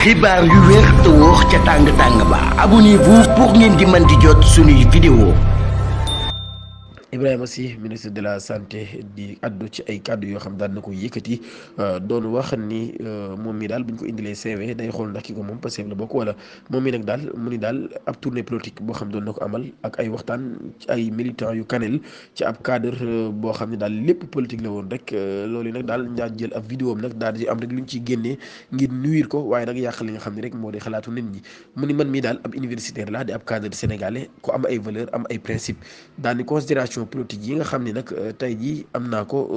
xibaar yu wér te wóor ca tàng tàng ba abonnez-vous pour ngeen di mën di jot suñuy vidéo. Ibrahima Sy ministre de la santé di addu ci ay kàddu yoo xam daan na ko yëkkati doon wax ni moom mi daal bu ñu ko indilee CV day xool ndax ki ko moom Pastef la bokk wala moom mi nag daal mu ni daal ab tournée politique boo xam doon na ko amal ak ay waxtaan ci ay militants yu kanel ci ab cadre boo xam ne daal lépp politique la woon rek loolu nag daal njaa jël ab vidéo am nag daal di am rek lu ñu ciy génnee ngir nuyu ko waaye nag yàq li nga xam ne rek moo di xalaatu nit ñi mu ni man mii daal ab universitaire la di ab cadre sénégalais ku am ay valeur am ay principe daal ni considération politique yi nga xam ni nag tey jii am naa ko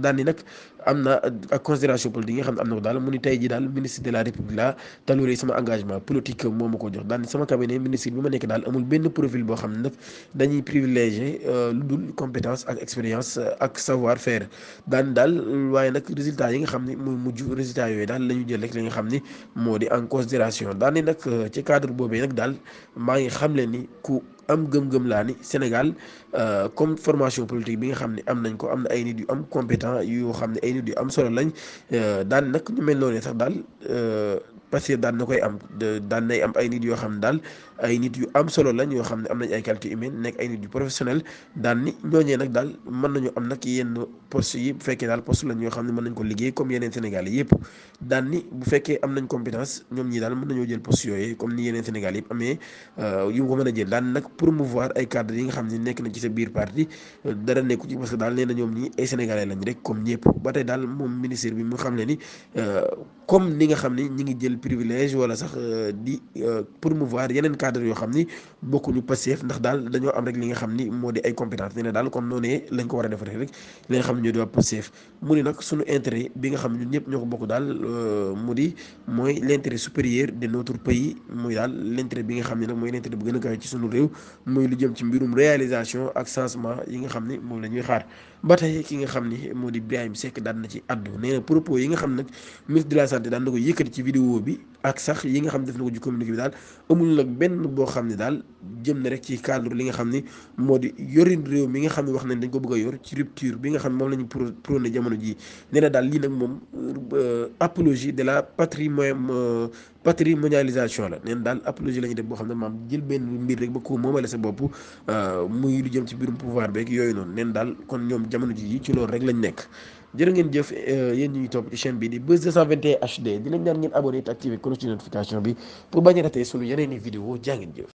daan ni nag am na ak considération politique yi nga xam ne am na ko daal mu ni tey jii daal ministre de la république la te loolu sama engagement politique moo ma ko jox daan ni sama cabinet ministre bi ma nekk daal amul benn profil boo xam ne nag dañuy privilégié lu dul compétence ak expérience ak savoir faire daan daal waaye nag résultat yi nga xam ni muy mujj résultat yooyu daal la ñu jël rek li nga xam ni moo di en considération daan ni nag ci cadre boobee nag daal maa ngi xam leen ni ku am gëm-gëm laa ni Sénégal comme formation politique bi nga xam ne am nañ ko am na ay nit yu am compétent yoo xam ne ay nit yu am solo lañ daan nag ñu mel noonu sax daal parce que daan na koy am daan nay am ay nit yoo xam ne daal ay nit yu am solo lañ yoo xam ne am nañ ay qualité humaine nekk ay nit yu professionnel daan ni ñooñee nag daal mën nañu am nag yenn poste yi bu fekkee daal poste lañ yoo xam ne mën nañ ko liggéey comme yeneen Sénégal yi yëpp daan ni bu fekkee am nañ compétence ñoom ñii daal mën nañoo jël poste yooyu comme ni yeneen Sénégal yëpp amee yu ko mën a jël daan nag promouvoir ay cadres yi nga xam ne nekk nañ ci sa biir parti dara nekku ci parce que daal nee na ñoom ñi ay sénégalais lañ rek comme ñëpp ba tey daal moom ministère bi mu xam ne ni comme ni nga xam ni ñi ngi jël privilège wala sax di promouvoir yeneen cadres yoo xam ni bokkuñu Pastef ndax daal dañoo am rek li nga xam ni moo di ay compétence nee na daal kon noonee lañ ko war a defaree rek li nga xam ne ñoo di waa Pastef mu ni nag suñu intérêt bi nga xam ne ñun ñëpp ñoo ko bokk daal mu di mooy l'intérêt supérieur de notre pays muy daal l'intérêt bi nga xam ne nag mooy l'intérêt bu gën a kawe ci suñu réew muy lu jëm ci mbirum réalisation ak changement yi nga xam ni moom la ñuy xaar ba tey ki nga xam ni moo di Birahim Seck daan na ci addu nee na propos yi nga xam nag ministre de la santé daan na ko yëkkati ci vidéo bi ak sax yi nga xam ne def na ko ci communiqué bi daal amul nag benn boo xam ne daal jëm na rek ci cadre li nga xam ni moo di yorin réew mi nga xam ne wax nañ dañ ko bëgg a yor ci rupture bi nga xam ne moom la ñu prôné jamono jii nee na daal lii nag moom apologie de la patrimonialisation la nee na daal apologie la ñuy def boo xam ne maam jël benn mbir rek ba ko moomale sa bopp muy lu jëm ci mbirum pouvoir beeg yooyu noonu nee na daal kon ñoom jamono jii ci loolu rek lañ nekk jërë ngeen jëf yéen ñi ñuy topp ci chaîne bi di Buzz 221 HD di leen ñaan ngeen abonné te activé cloche de notification bi pour bañ a rater sunu yeneen i vidéo jaa ngeen jëf